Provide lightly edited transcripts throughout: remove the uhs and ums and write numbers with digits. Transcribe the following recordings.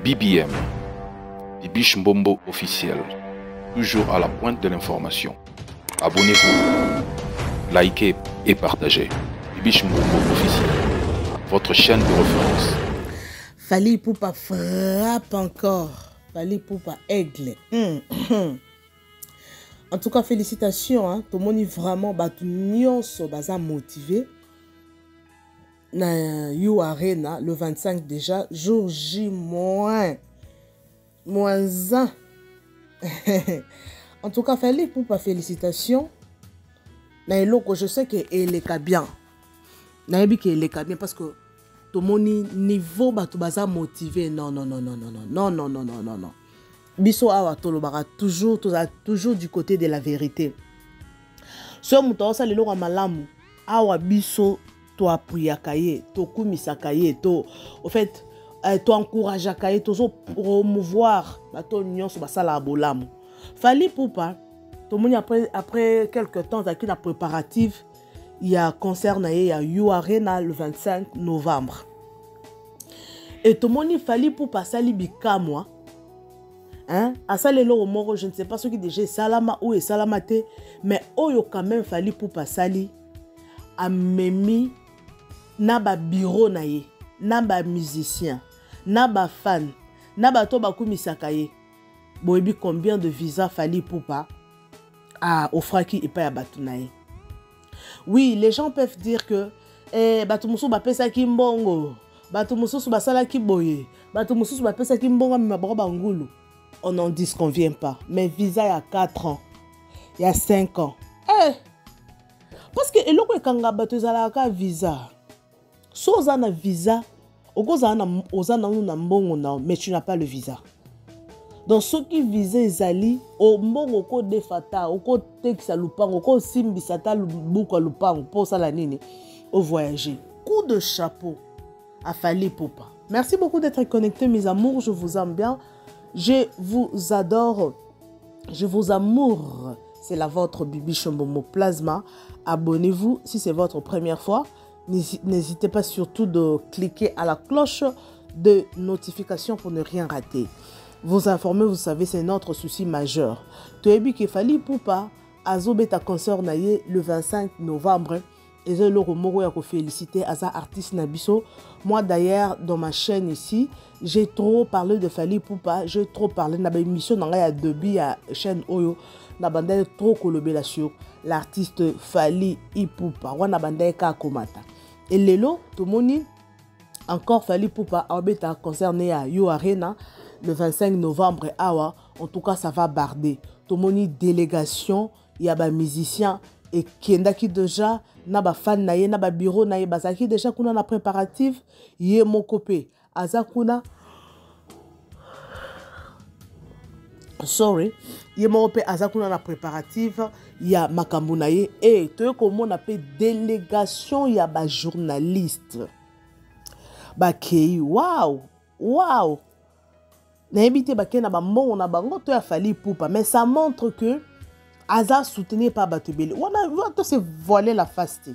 BBM, Bibiche Mbombo officiel, toujours à la pointe de l'information. Abonnez-vous, likez et partagez. Bibiche Mbombo officiel, votre chaîne de référence. Fally Ipupa frappe encore. Fally Ipupa aigle. Hum, hum. En tout cas, félicitations. Hein. Tomoni vraiment batu nyonso baza motivé. Na U Arena le 25 déjà, jour J moins moins 1. En tout cas, Fally Ipupa félicitations. Na eloko, je sais que eleka bien. Nayebi que eleka bien parce que tomoni niveau bato baza motivé. Non, non, non, non, non, non, non, non, non, non, non, non. Biso awa tolobaka toujours, toza toujours du côté de la vérité. So moto aosala eloko ya malamu, awa biso toapuyaka ye, tokumisaka ye, to, au fait, toencourageaka ye, tozo promouvoir bato nyonso basalaka bolamu. Fally Ipupa, tomoni après quelque temps, azalaki na préparatif ya concert na ye ya U Arena le 25 novembre. Et tomoni Fally Ipupa asali bikamwa, hein? Asali eloko moko, je ne sais pas soki déjà esalama ou esalama te, mais oyo quand même Fally Ipupa asali, amemi na ba bureau na ye, na ba musicien, na ba fan, na bato bakumisaka ye. Boyebi combien de visa Fally Ipupa a offraki epai ya bato na ye. Oui, les gens peuvent dire que bato mosusu bapesaki mbongo, bato mosusu basalaki boye, bato mosusu bapesaki mbongo amema bango bangulu. On n'en disconvient pas. Mais visa ya 4 ans, ya 5 ans. Parce que eloko ekanga bato ezalaka visa. So oza na visa, okozala na, oza nanu na mbongo na, mais tu n'as pas le visa. Donc soki visa ezali, o mbongo okodefa ta, okotekisa lupango, okosimbisa ta buku ya lupango po osala nini? O voyager. Coup de chapeau à Fally Ipupa. Merci beaucoup d'être connectés mes amours, je vous aime bien. Je vous adore. Je vous amour. C'est la vôtre Bibiche Mbombo Plasma. Abonnez-vous si c'est votre première fois. N'hésitez pas surtout de cliquer à la cloche de notification pour ne rien rater. Vous informer, vous savez, c'est notre souci majeur. Toyebi ke Fally Ipupa azobeta concert na ye le 25 novembre. Eza eloko moko ya koféliciter aza artiste na biso. Moi d'ailleurs dans ma chaîne ici, j'ai trop parlé de Fally Ipupa, j'ai trop parlé na ba émission na ngai ya début ya chaîne oyo na bandai trop kolobela sur l'artiste Fally Ipupa. Wana bandai ka komata. Et lelo tomoni encore Fally Ipupa abeta concert né ya U Arena le 25 novembre awa. En tout cas ça va barder. Tomoni délégation ya ba musicien et kendaki déjà na ba fan na ye na ba bureau na ye bazaki déjà kuna na préparatif ye moko pe aza kuna, sorry, ye moko pe aza kuna na préparatif ya makambo na ye. Et toye komona pe délégation ya ba journaliste bakei. Wow, wow, nayebi te bakei na ba mbongo na bango to ya Fally Ipupa, mais ça montre que aza soutenir par bato ebele. Wana to se voiler la face te.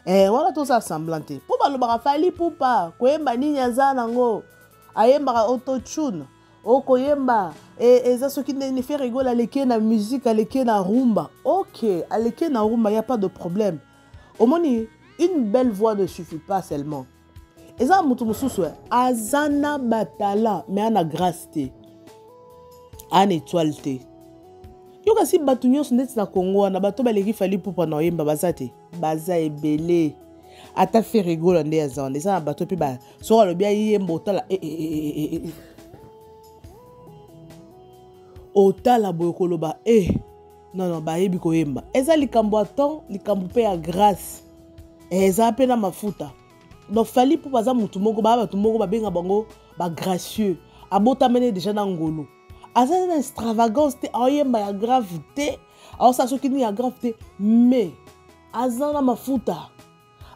Wana toza semblant te. Po balobaka Fally Ipupa koyemba nini aza nango, ayembaka autotune, okoyemba eza soki ndenge Ferre Gola aleki na musique, aleki na rumba. Ok, aleki na rumba, y a pas de problème. Omoni, une belle voix ne suffit pas seulement. Eza mutu mosusu, aza na batala, mais ana grâce te, ana étoile te. Yo kasi bato nyonso ndeti na Congo wana, bato baleki Fally Ipupa na oyemba baza te, baza ebele. Ata Ferre Gola nde aza wana, eza na bato mpe ba soki alobi ayemba otala, Otala boye koloba, non, non, bayebi koyemba. Eza likambo ya temps, likambo mpe ya grâce. Eza mpe na mafuta. Donc Fally Ipupa aza mutu moko, ba bato moko babenga bango ba gracieux. Abotamene déjà na ngolu. Aza na extravagance te, aoyemba ya grave te, aosala soki nini ya grave te, mais aza na mafuta,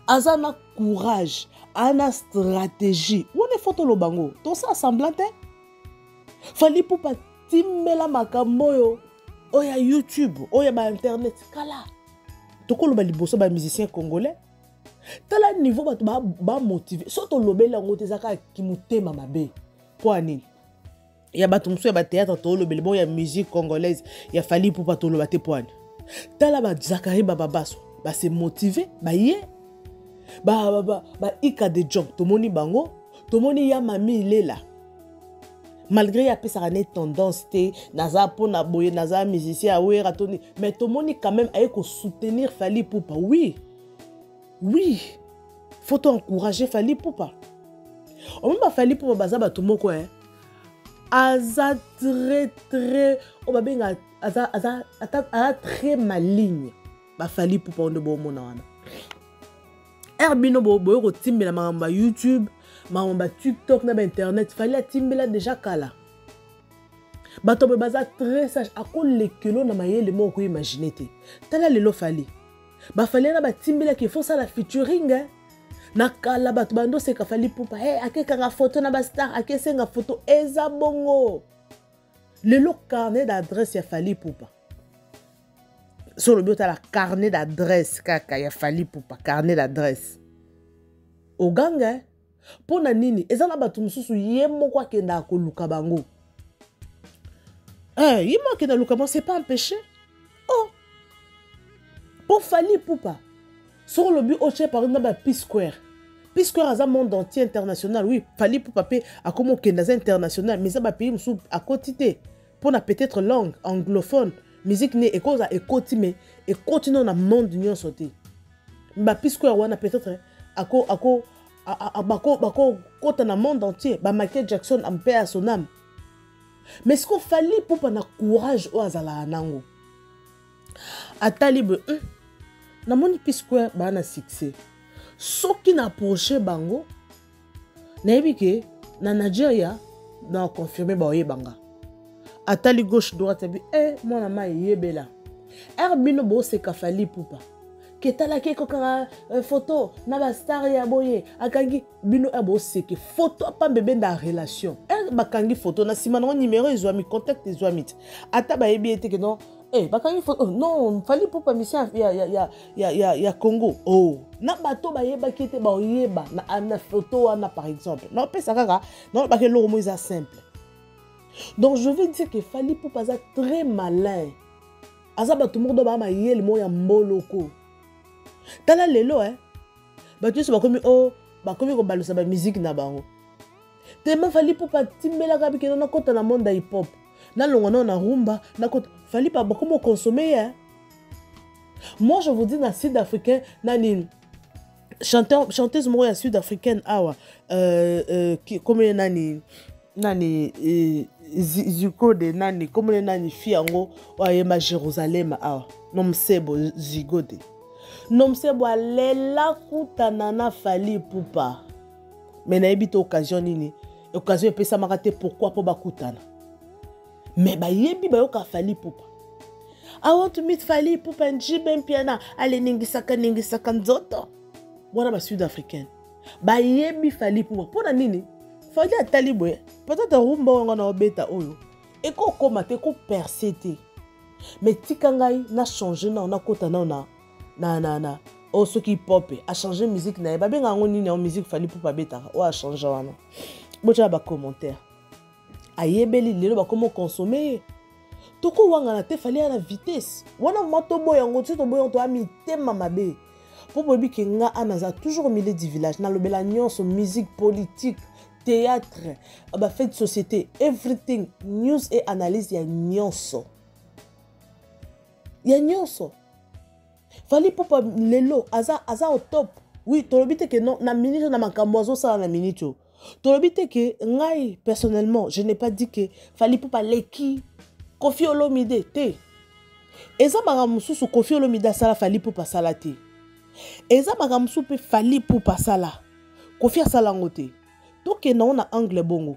aza na courage, aza na stratégie. Wana faut toloba ngo, tosala semblant te. Fally Ipupa timbela makambo oyo, oyo ya YouTube, oyo ya ba internet, kala. Tokoloba liboso ba musiciens congolais. Tala niveau bato ba motiver. So tolobeli yango te, ezaka kimotema mabe. Po nini? Ya bato mosusu ya bathéâtre tolobele bongo, ya musique congolaise ya Fally Ipupa toloba te. Poani tala baZakari Bababaso base motiver, baye baika de jong, tomoni bango, tomoni ya Mami Ilela, malgré ye apesaka ne tendance te, naza mpona boye, naza musicien awera toni, mais tomoni quand même aye kosoutenir Fally Ipupa. Oui, oui, faut to encourager Fally Ipupa. Omoni baFally Ipupa baza bato moko e aza très très oyo babenga aza, aza, aza très maligne. BaFally Ipupa oyo nde bomona wana ere bino boye kotimbela makambo ya YouTube, makambo ya TikTok na bainternet, Fally atimbela déjà kala. Bato boye baza très sage, akolekelo na mayele moko koimaginer te. Tala lelo Fally, baFally wana batimbelaki, faut sala featuring, eh? Na kala bato bandoseka Fally Ipupa, hey, akekanga foto na bastar, akesenga foto, eza bongo. Lelo carnet d'adresse ya Fally Ipupa, so olobi otala carnet d'adresse kaka ya Fally Ipupa, carnet d'adresse oganga. Mpo na nini? Eza na bato mosusu ye moko akendaka koluka bango. Eh, ye moko akenda luka bango, c'est pas empêché. Oh, mpo Fally Ipupa, soki olobi otie par exemple na ba P Square, P Square aza monde entier, international. Oui, Fally Ipupa mpe akómi okende, aza international, mais eza bapays mosusu akoti te mpona peut-être langue anglophone. Musique ne ekozala ekoti, mais ekoti no na monde nyonso te. BaP Square wana peut-être ako ako bakokota na monde entier, baMichael Jackson mpe ya son âme. Mais siko Fally Ipupa na courage oyo azalaka nango, atali boye, namoni P Square baa na succès, soki na approche bango, nayebi ke na Nigeria na confirme baoyebanga. Atali gauche, droite, abi e mwana ma eyebela ere bino boseka Fally Ipupa ketalaki ekokanga photo na bastar ya boye, akangi bino ere boseke photo apamba ebenda relation ere bakangi photo na nsima nango numero ezwami, contact ezwami te, ata bayebi ye te ke non, bakangi photo. Oh, non, Fally Ipupa mission ya Congo. Oh, na bato bayebaki ete baoyeba na photo wana par exemple, naopesa kaka, naolobaka eloko mo eza simple. Donc je veux dire que Fally Ipupa aza très malin, aza bato moko do baa mayele moko ya mboloko. Tala lelo, bato nyonso bakomi o bakomi kobalusa bamusique na bango tema. Fally Ipupa atimbelaka bikeno nakota na monde ya hip hop, nalongwa nao na rumba, nakota Fally pa bakomi okonsommer ye. Moi je vous dis, na sud africain nani, chanteur, chanteuse moko ya sud africaine awa, komona nani nani, Zikode nani, komona nani, fi yango oyo ayemba Jérusalem awa, Nomsebo Zigode. Nomsebo alela kutana na Fally Ipupa, mais nayebi te occasion nini, occasion epesamaka te. Pourquoi? Mpo bakutana, mais bayebi, bayoka Fally Ipupa. I want to meet Fally Ipupa and JB Mpiana, aleningisaka ningisaka nzoto wana. Basud africaine bayebi Fally Ipupa. Mpo na nini? Fally atali boye, peut-être rumba oyo nga na obeta oyo ekokóma te, ekopercer te, mais tika ngai nachanger nao, nakota nao na oyo soki hip hop, achanger musique na ye. Babenga yango nini yango musique Fally Ipupa abetaka oyo achanger wana? Botyala bacommentaire. Ayebeli lelo bakómi okonsommer ye, tokowangana te. Fally ya na vitesse wana ma, toboya yango ti toboya yango, toya mitema mabe. Mpo boyebi ke nga ana aza toujours au milieu du village, nalobela nyonso: musique, politique, théâtre, bafait de société, everything, news et analyse ya nyonso, ya nyonso. Fally Ipupa lelo aza au top. Oui, tolobi te ke non, na minute na makambo azosala na minute oyo, tolobi te ke ngai personnellement je n'ai pas dit que Fally Ipupa leki Koffi Olomide te. Eza makambo mosusu Koffi Olomide asala, Fally Ipupa asala te. Eza makambo mosusu mpe Fally Ipupa asala, Koffi asala yango te. Tokende yango na angle bongo,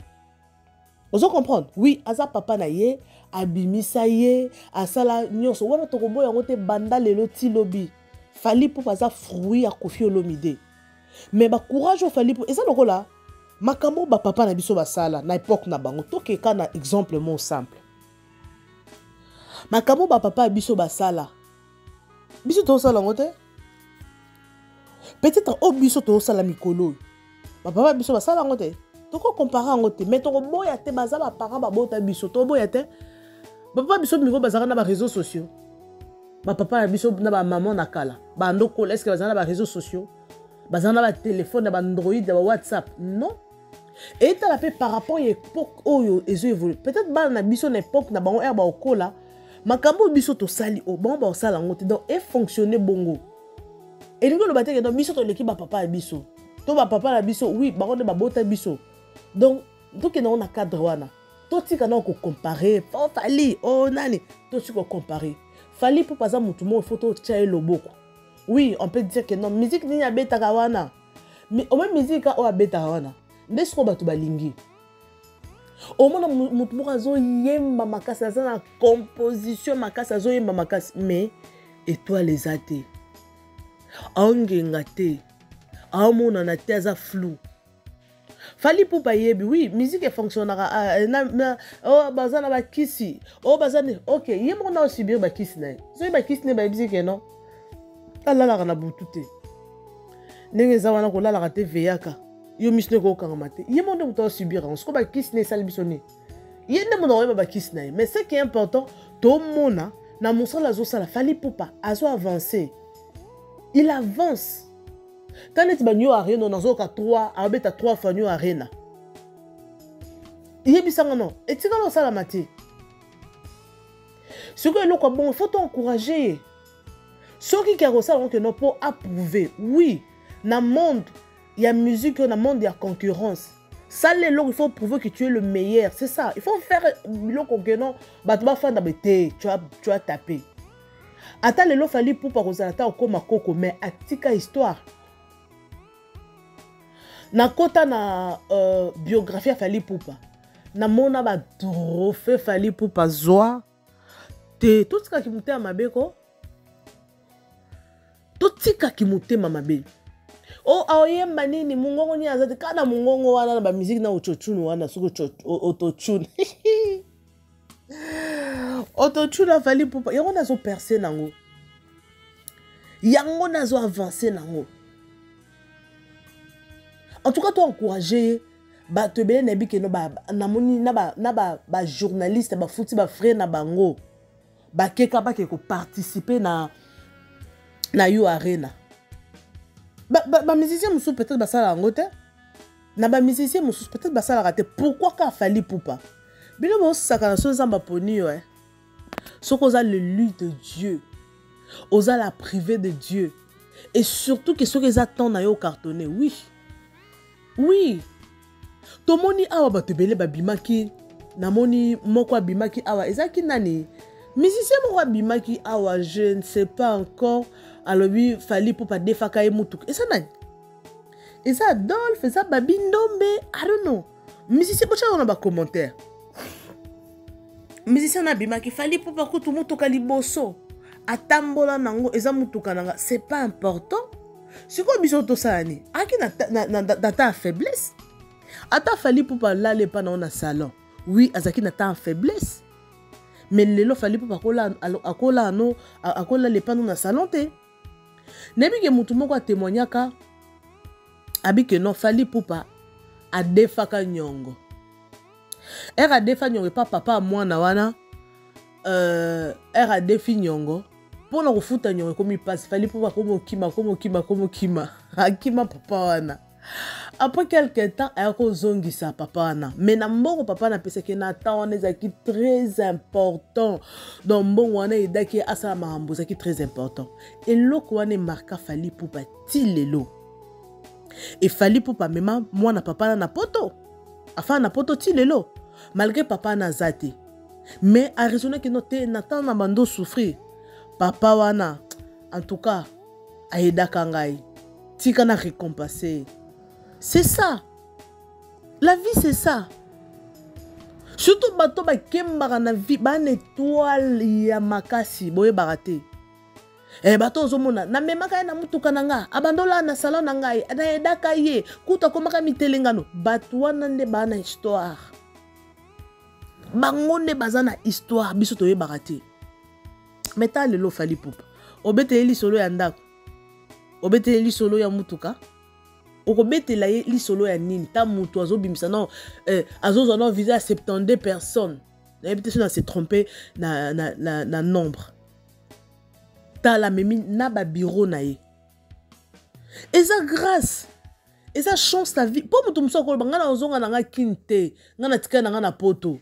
ozo comprendre? Oui, aza papa na ye, abimisa ye, asala nyonso wana, tokoboya yango te. Banda lelo ti lobi, Fally Ipupa aza fruit ya Koffi Olomide. Mais bacourage oyo Fally Ipupa eza lokola makambo oyo bapapa na biso basala na époque na bango. Tokeka na exemple mo simple, makambo oyo bapapa ya biso basala, biso tozosala yango te. Peut-être oyo biso tozosala mikolo oyo, bapapa biso basala yango te. Tokocompare yango te, mais tokoboya te, baza baparent babota biso, toboya te. Bapapa biso miko bazalaka na baréseaux sociaux, bapapa na biso na bamama na kala bandokola, est-ce bazala na baréseaux sociaux, bazala na batelefone na baandroid, na bawhatsapp? Non. Etala mpe par rapport ya époque oyo ezo évolue. Peut-être bana na biso na époque na bango ere baokola, makambo oyo biso tosali oyo, bango baosala yango te. Donc efonctionne bongo. Elingi oloba te ke donc biso toleki bapapa ya biso to bapapa na biso. Oui, bango nde babota biso. Donc tokende yango na cadre wana, totika na kocompare o Fally o nani, totika kocompare. Fally mpo aza motu moko, faut totya ye loboko. Oui, on peut dire que non, musique nini abetaka wana, omoi musique oyo abetaka wana nde sikoyo bato balingi. Omona motu moko azoyemba makasi, aza na composition makasi, azoyemba makasi, mais étoile eza te, aongenga te, aomonana te, aza flou. Fally Ipupa yebi, oui, musique efonctionnaka. Oh, baza na bakisi oyo, oh, baza ne. Ok, ye moko na osubir bakisi na ye. Soki bakisi ne bayebisi ke non, alalaka na butu te, ndenge eza wana, kolalaka te, veyaka yo miso nde kokokangama te. Ye moko nde moto asubir yango. Sikoyo bakisi ne esali biso nini? Ye nde moto akoyeba bakisi na ye. Mais ce qui est important, tomona na mosala azosala. Fally Ipupa azo avance, il avance. Ta neti banio Arena, nazoyoka 3, abeta 3 fois New Arena. Yebisanga non, etikala osalama te. Sikoyo eloko ya bongo, faut toencourage ye. Soki ke akosala ngo ke non, mpo approuver, oui, na monde ya musique oyo, na monde ya concurrence, sala eloko, il faut prouver que tu es le meilleur. C'est ça, il faut faire biloko ke non, bato bafanda be te, tu as tapé. Ata lelo Fally Ipupa kozala ata okóma koko, mais atika histoire. Nakota na biographie ya Fally Ipupa, namona batrophée Fally Ipupa zwa te. Totikaki motema mabe ko, totikaki motema mabe. O aoyemba nini, mongongo nini, aza te kaka na mongongo wana na bamusique na autotune wana. Soki autotune, autotune, a Fally Ipupa yango nazoperce nango, yango nazo avance nango. En tout cas, to encourage ye. Bato ebele nayebi keno, namoni na bajournaliste bafuti bafrais na bango, bakeka bake koparticipe na U Arena. Bamusicien mosusu peut-être basala yango te, na bamusicien mosusu peut-être basalaka te. Pourquoi ka Fally Ipupa? Bino bosaka na so Nzambe aponi yo, eh? Soki oza l'élu de Dieu, oza la privé de Dieu, et surtout ke soki eza temps na yo ocartonne. Oui, tomoni awa bato ebele babimaki. Namoni moko abimaki awa, ezalaki nani? Musicien moko abimaki awa, je ne sais pas encore. Alobi Fally mpo badefaka ye mutuka. Eza nani? Eza Adolphe? Eza Babi Ndombe? I don't know. Musicien, botyaka na bacommentaire. Musicien na abimaki, Fally mpo bakutu mutuka liboso atambola nango eza mutuka nanga. C'est pas important. Sikoyo biso tosala nini? Aki na ta ya faiblesse, ata Fally Ipupa alala epa na yo na salon, oui, azalaki na temps ya faiblesse, mais lelo Fally Ipupa akolala no, akolala epa no na salon te. Nayebi ke motu moko atémoignaka, abi ke non, Fally Ipupa adefaka nyongo. Ere adefa nyongo epa papa ya mwana wana, ere adefi nyongo, mpona kofuta nyongo ekomi mpasi. Fally mpo akomi okima, akomi okima, akomi okima, akima papa wana. Après quelque temps, aya kozongisa papa wana, mais na mbongo papa napesaki na temps wana ezalaki très important. Donc mbongo wana edaki asala makambo, ezalaki très important. Eloko wana emarka Fally Ipupa ti lelo. E Fally Ipupa amema mwana papa wana na Poto, afana na Poto ti lelo, malgré papa wana aza te. Mais araisonnaki no te na ntango na bando souffrir, papa wana en tout cas ayedaka ngai, tika na récompense. C'est ça la vie, c'est ça. Surtout bato bakembaka na vie, bana étoile ya makasi, boyebaka te. Bato ozomona, namemaka ye na mutuka na nga, abandola na salon na ngai, nayedaka ye, kutu akomaka mitelengano. Bato wana nde baa na histoire, bango nde baza na histoire, biso toyebaka te. Mais ta lelo Fally Ipupa, obeteli lisolo ya ndako, obeteli lisolo ya mutuka. Okobetela ye lisolo ya nini? Ta mutu azobimisa non, eh, azozwa non visa ya 72 personnes. Nayebi te soki na se tromper na nombre. Tala memi na ba bureau na ye. Eza grâce. Eza chance na vie. Po mutu mosusu akoloba nga nazonga na nga kin te, nga natikali na nga na poto.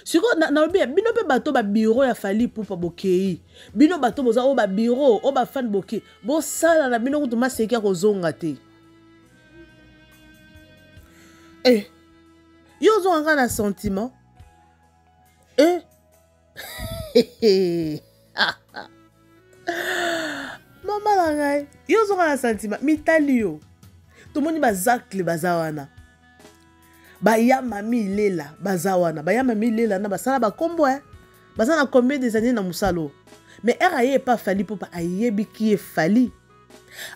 Sikoyo nalobi ya bino mpe bato ba bureau ya Fally Ipupa bokei. Bino bato boza oyo ba bureau, oyo ba fan bokei. Bosala na bino kutu maseki ya kozonga te. Eh, yo ozonga nga na sentiment. Eh. Mama na ngai, yo ozonga na sentiment, mitali yo. Tomoni ba zacle baza wana. Baya mami lela baza wana, baya mami lela na basala ba kombo hein. Baza na combien des années na musalo? Mais er aye pas Fally Ipupa ayebi qui est Fally.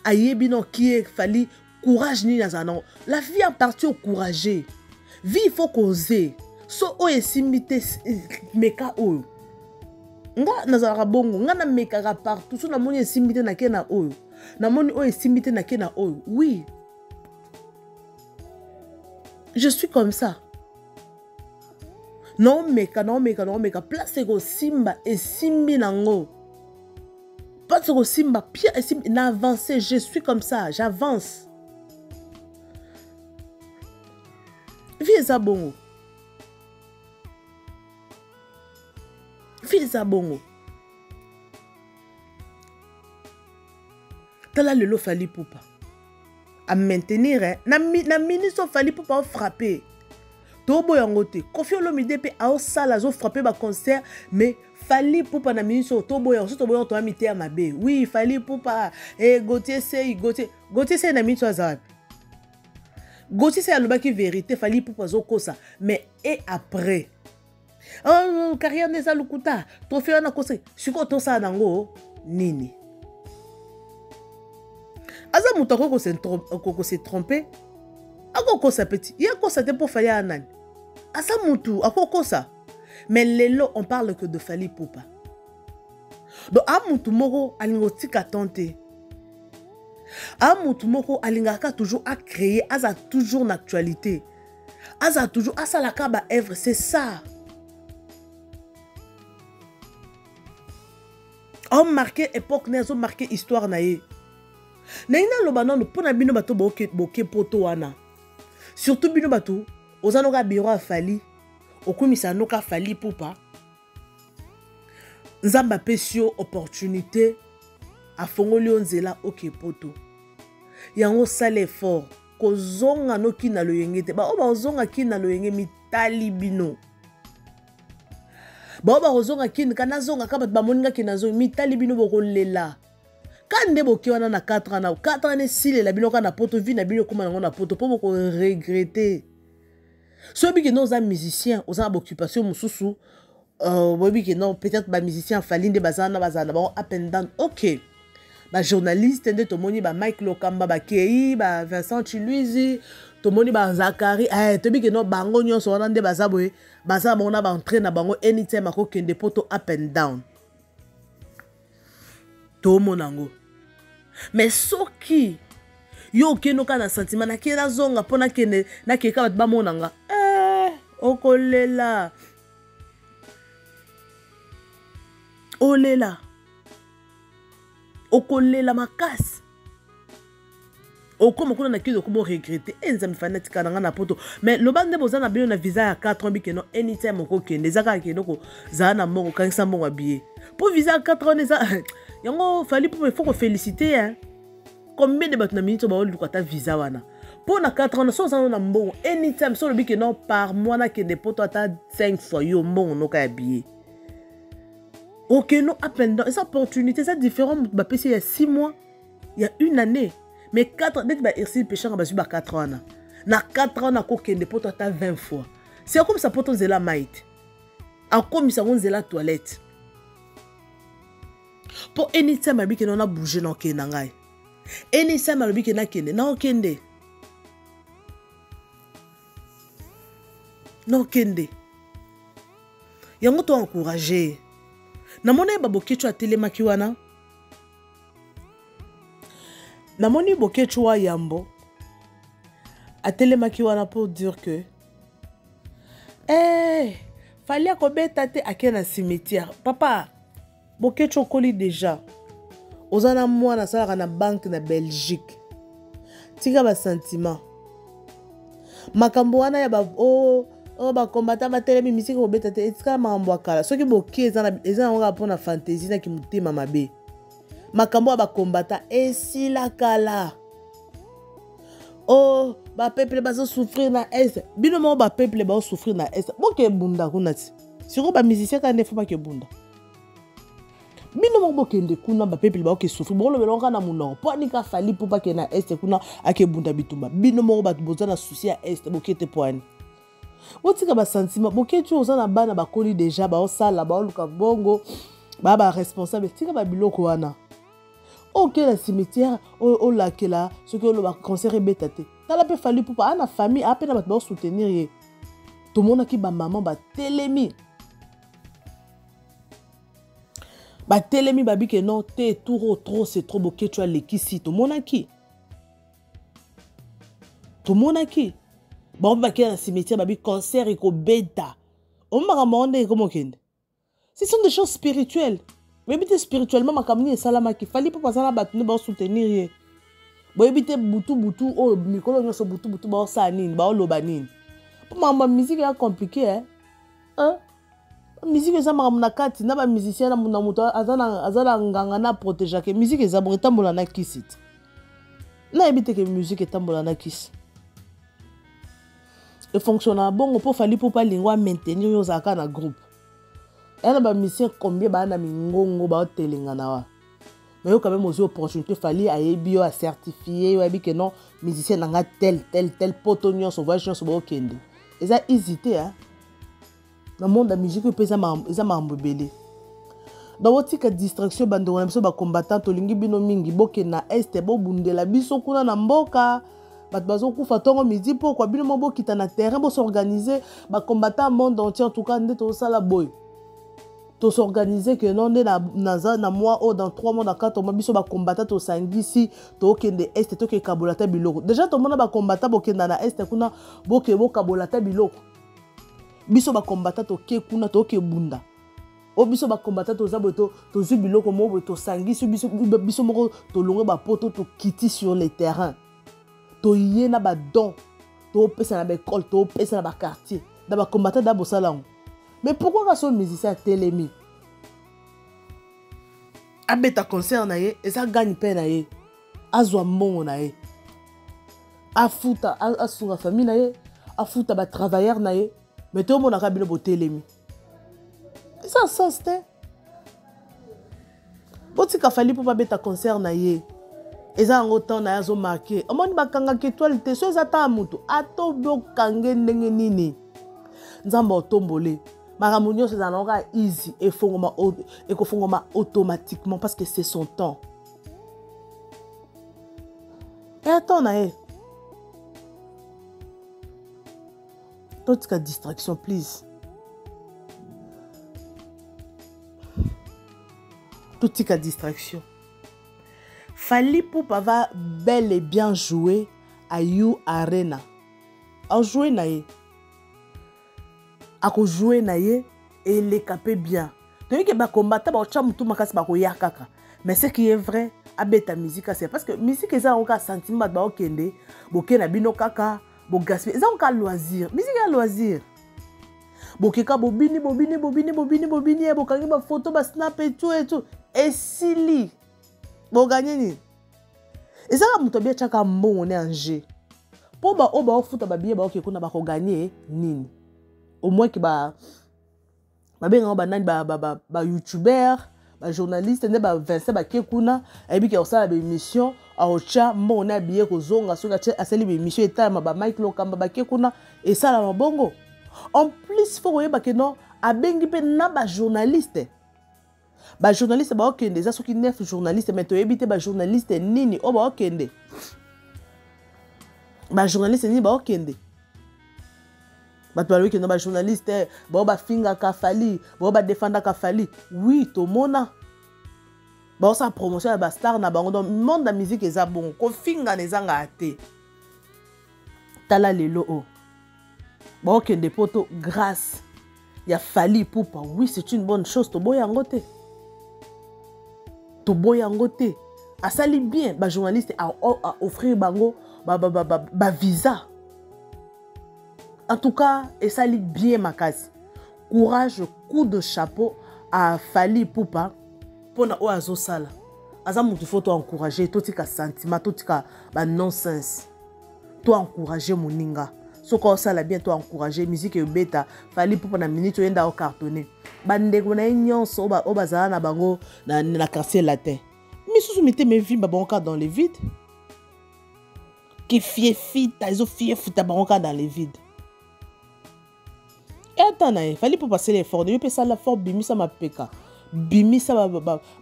Ayebi non qui est Fally, courage nini azala nango. La vie en partie au courageux. Vie il faut causer. So oyo esimbi te meka oyo. Nga nazalaka bongo, nga na mekaka partout, so namoni esimbi te nake na oyo. Namoni oyo esimbi te nake na oyo. Oui. Je suis comme ça. Naomeka, naomeka, naomeka. Place ekosimba, esimbi nango. Place ekosimba, pia esimbi, na avance, je suis comme ça, j'avance. Vie eza bongo. Vie eza bongo. Tala lelo Fally Ipupa. A maintenir, hein. Na na ministre Fally Ipupa a frappé. Tobo yango te. Koffi Olomide pe a osala zo frappé ba concert mais Fally Ipupa na ministre tobo yango tobo yango to amite ya mabe. Oui, Fally Ipupa eh Gauthier Sey, Gauthier, Gauthier Sey na ministre aza wapi? Gauthier Sey alobaki vérité, Fally Ipupa zo kosa mais et après Oh, carrière neza lokuta, trophée wana kosa, sikoyo tosala nango nini? Aza moto akoki kose tromper, akokosa petit, ye akosa te mpo Fally aya nani? Aza motu akokosa. Mais lelo on parle que de Fally Ipupa. Donc a motu moko alingi kotika temps te. A motu moko alingaka toujours a créer, aza toujours na actualité. Aza toujours asalaka ba œuvre, c'est ça. A marqué époque na azo marqué histoire na ye. Nalingi naloba nanu mpo na bino bato boke poto wana. Surtout bino bato oza noka bureau ya Fally, okumisa noka Fally Ipupa. Nzambe apesi yo opportunité, afongoli yo nzela oke poto. Yango sala effort kozonga noki na loyenge te. Ba oyo bazonga ki na loyenge mitali bino. Ba oyo bakozonga kini ka nazonga ka bato bamoni nga kini nazongi mitali bino bokolela. Ka nde boke wana na 4 ans na 4 ans esilela bino ka na poto vie na bino ekoma nango na poto po boko regretter. Soki bino oza musicien, oza na ba occupation mosusu, boyebi ke non, peut-être ba musicien Fally nde baza na bazala na bango up and down. OK. Ba journaliste nde tomoni ba Mike Lokamba ba Kei, ba Vincent Chiluizi, tomoni ba Zakari, toyebi ke non bango nyonso wana nde baza boye, baza bango na ba entrée na bango anytime akokende poto up and down. Tomona yango. Mais soki yo okende oka na sentiment nakende nazonga mpo nakende nakeka bato bamona nga, okolela. Olela. Okolela makasi. Okoma kuna na kilo okoma regretter. Nzambe fana tika na nga na poto. Mais loba nde boza na bino na visa ya 4 ans bikeno anytime okokende. Eza kaka kende ko zala na mbongo, kangisa mbongo ya billet. Po visa ya 4 ans eza yango Fally po il faut ko féliciter hein. Combien de bato na minute ba luka ta visa wana? Po na 4 ans so oza na mbongo anytime so lobi keno par mois na kende poto ata 5 fois yo mbongo noka ya billet. Ok, non, up and down. Eza opportunité, eza différent. Ba pesi ya 6 mois, ya une année. Mais 4 ans, dès ba Ursule Peshanga bazwi ba 4 ans. Na 4 ans na kokende poto ata 20 fois. C'est comme ça poto nzela maite. A comme ça nzela toilette. Po anytime abiki na bouger na okende ngai. Anytime alobiki na kende, na okende. Na okende. Yango to encourager. Namoni ba Boketshu atelemaki wana. Namoni Boketshu wa yambo. Atelemaki wana pour dire que eh, Fally akobeta te ake na cimetière. Papa, Boketshu okoli deja. Oza na mwana asalaka na banque na Belgique. Tika ba sentiment. Makambo wana ya ba oh, oh ba combattant batelemi misiki kobeta te etikala makambo ya kala. Soki bokie eza na eza nango kaka mpona fantaisie na kimotema mabe. Makambo ya ba combattant esila kala. Oh, ba peuple bazo souffrir na est. Bino moko ba peuple bazo souffrir na est. Boke bunda kuna ti. Sikoyo ba musicien kaka nde fo bake bunda. Bino moko bokende kuna ba peuple baoke souffrir. Bokolobela kaka na monoko. Po anika Fally po bakende na est kuna ake bunda bitumba. Bino moko bato boza na souci ya est boke te po ani. Botika ba sentiment. Boke ti oza na bana bakoli deja baosala baoluka bongo ba ba responsable. Tika ba biloko wana. Oke na cimetière olakela soki oloba concert ebeta te. Tala pe Fally Ipupa ana famille ape na bato bao soutenir ye. Tomonaki ba maman batelemi. Batelemi babi ke non te trop trop c'est trop Boketshu alekisi tomonaki. Tomonaki bango bakei na cimetière babi concert ekobeta. Omaka makambo ndenge ekomokende. Ce sont des choses spirituelles. Boyebi te spirituellement makambo nini esalamaki. Fally Ipupa aza na bato nde baosoutenir ye. Boyebi te butu butu oyo mikolo nyonso butu butu baosala nini, baoloba nini. Po makambo ya musique eza compliqué hein. Hein? Musique eza makambo na kati na ba musicien na moto aza na nganga na protégeake. Musique eza bongo etambola na kisi te. Nayebi te ke musique etambola na kisi. E fonctionnera bongo po Fally Ipupa alingo a maintenir yo ozalaka na groupe. Yana ba musicien combien ba na mingongo ba telenga na wa. Mais yo quand même aux opportunités Fally ayebi yo a certifié yo ayebi que non musicien na nga tel tel tel poto nyonso voyage nyonso ba okende. Eza easy te hein. Na monde ya musique pe eza makambo ebele. Donc botika distraction bandeko na biso ba combattant tolingi bino mingi bokende na est bobundela biso kuna na mboka. Bato bazokufa ntongo midi pokwa bino mo bokita na terrain bosorganize ba combattant monde entier en tout cas nde tozosala boye. Tosorganize que non nde naza na mois oyo dans 3 mois dans 4 mois biso ba combattant tosangisi tokende est tokekabola ata biloko. Déjà tomona ba combattant bokenda na est kuna boke bokabola ata biloko. Biso ba combattant toke kuna tokebunda. O biso ba combattant toza boye tozwi biloko moko boye tosangisi biso, biso moko tolongwe ba poto tokiti sur le terrain. Toye na ba don, topesa na ba école, topesa na ba quartier, na ba combattant da bosala yango. Mais pourquoi ka so musicien atelemi? Abeta concert na ye, eza gagne pain na ye. Azwa mbongo na ye. Afuta, asunga famille na ye, afuta ba travailleur na ye. Mais to monaka bino botelemi. Eza sens te. Botika Fally po babeta concert na ye. Eza yango temps na ye azo marquer. Omoni bakangaka étoile te, so eza temps ya moto. Ato bokange ndenge nini. Nzambe otombole. Makambo nyonso ezala nango kaka easy, efongoma, ekofongoma automatiquement parce que c'est son temps. Et attends na ye. Totika distraction please. Totika distraction. Fally Ipupa va bel et bien jouer à U Arena. A jouer na ye. A jouer na ye et les capé bien. Toyebi ke ba combattant ba otya mutu makasi ba koya kaka. Mais ce qui est vrai, abeta musique c'est parce que musique eza oka sentiment bato ba okende, boke na bino kaka, bo gaspiller. Eza oka loisir. Musique ya loisir. Bokeka bobini bobini bobini bobini bobini ya bokangi ba photo ba snap et tout et tout. Esili. Bo gagner nini? Ezaka moto abia tchaka mbongo ne en jeu. Po ba oyo ba ofuta ba billet ba oke kuna ba ko gagner nini? Au moins que ba babengaka ba nani ba, ba, ba, ba youtubeur, ba journaliste nde ba Vincent ba ke kuna, ayebi ke osala ba émission, aotya mbongo na billet kozonga soki atie asali ba émission etalama ba Mike Lokamba ba ke kuna esalama bongo. En plus faut koyeba ke non abengi pe na ba journaliste. Ba journaliste ba okende eza soki 9 journaliste mais toyebi te ba journaliste nini oyo ba okende. Ba journaliste nini ba okende. Bato balobi ke non ba journaliste bao bafingaka Fally, bao badefendaka Fally. Oui, tomona baosala promotion ya ba star na bango. Donc monde ya musique eza bongo, kofingana ezangaka te. Tala lelo o. Baokende poto grâce ya Fally Ipupa. Oui, c'est une bonne chose, toboya yango te. Toboya yango te. Asali bien ba journaliste a, a offrir bango ba ba ba, ba, ba visa. En tout cas, esali bien makasi. Courage, coup de chapeau à Fally Ipupa mpona oyo azosala. Aza mutu faut to encourager, totika sentiment, totika ba nonsense. To encourager moninga. Soki osala bien, to encourager musique ebeta. Fally Ipupa na minute oyenda o cartonner. Bandeko na ye nyonso oyo bazala na bango na, na quartier latin. Misusu mitema evimba bango kaka dans le vide. Kifiefita, ezofiefuta bango kaka dans le vide. Ata na ye, Fally Ipupa asala effort, yo mpe sala effort, bimisa mapeka, bimisa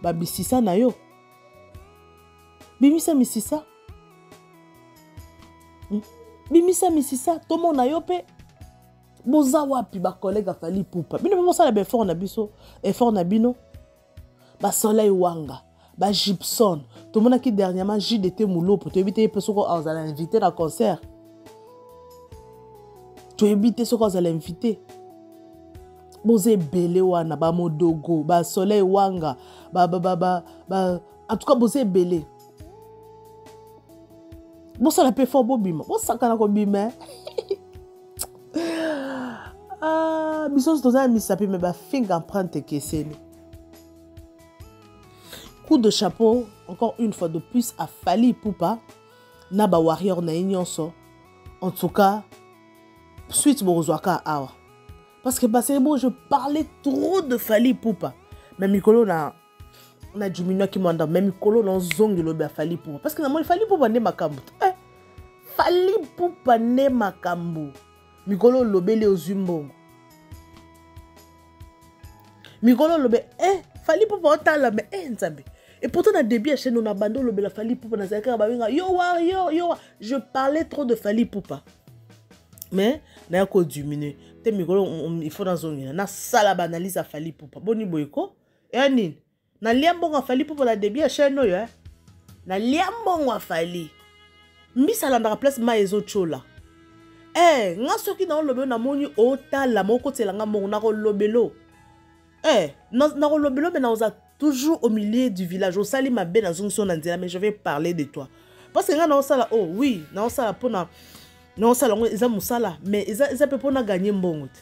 babisisa na yo. Bimisa misisa. Bimisa misisa, tomona yo mpe. Boza wapi ba collègue ya Fally Ipupa? Bino mpe bosala ba effort na biso, effort na bino. Ba Soleil Wanga, ba Gibson, tomonaki dernièrement JDT Mulopo, toyebi te ye mpe soko azala invité na concert. Toyebi te soko azala invité. Boza ebele wana, ba Modogo, ba Soleil Wanga, ba, ba, ba, ba, ba, en tout cas boza ebele. Bosala mpe fort bobima, bosakana kobima. Ah, biso nyonso toza na misapi me bafinga empreinte ekeseni. Coup de chapeau encore une fois de plus à Fally Ipupa na ba warrior na ye nyonso. En tout cas, suite bokozwaka awa. Parce que basebo, je parlais trop de Fally Ipupa. Mais mikolo na na diminuaki mwa ndambo, mais mikolo na ozongi lobi ya Fally Ipupa. Parce que namoni Fally Ipupa nde makambo. Fally Ipupa nde makambo. Mikolo olobeli ozwi mbongo. Mikolo olobe, Fally Ipupa otala, mais Nzambe. Et pourtant, na début ya chaîne, on a bando olobela Fally Ipupa, na zalaka ba benga, yo wa, yo, yo wa. Je parlais trop de Fally Ipupa. Mais, na ko diminuer. Te mikolo, il faut na zongela. Na sala ba analyse ya Fally Ipupa. Boni boyeko? Eh, nini? Na lia mbongo ya Fally Ipupa na début ya chaîne oyo, eh. Na lia mbongo ya Fally. Mbisa alandaka place mai ezotiola. Nga soki na olobelo namoni otala mokotela nga mbongo nakolobelo. Nakolobelo mais naoza toujours au milieu du village. Osali mabe na zongi so na nzela, mais je vais parler de toi. Parce que nga naosala, oh oui, naosala pona naosala ngo eza mosala, mais eza pe pona gagner mbongo te.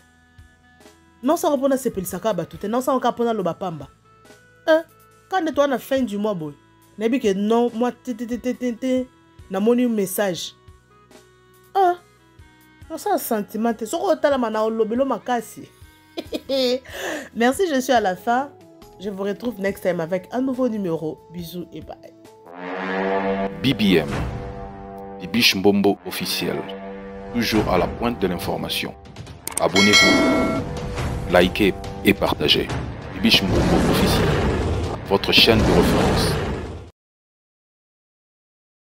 Naosala pona sepelisaka bato te, naosala kaka pona loba pamba. Quand toi na fin du mois boy, nayebi ke non, moi te te te te te te, namoni message. Nasala sentiment te. Soko otalama na olobelo makasi. Merci, je suis à la fin. Je vous retrouve next time avec un nouveau numéro. Bisous et bye. BBM, Bibiche Mbombo officiel, toujours à la pointe de l'information. Abonnez-vous, likez et partagez. Bibiche Mbombo officiel, votre chaîne de référence.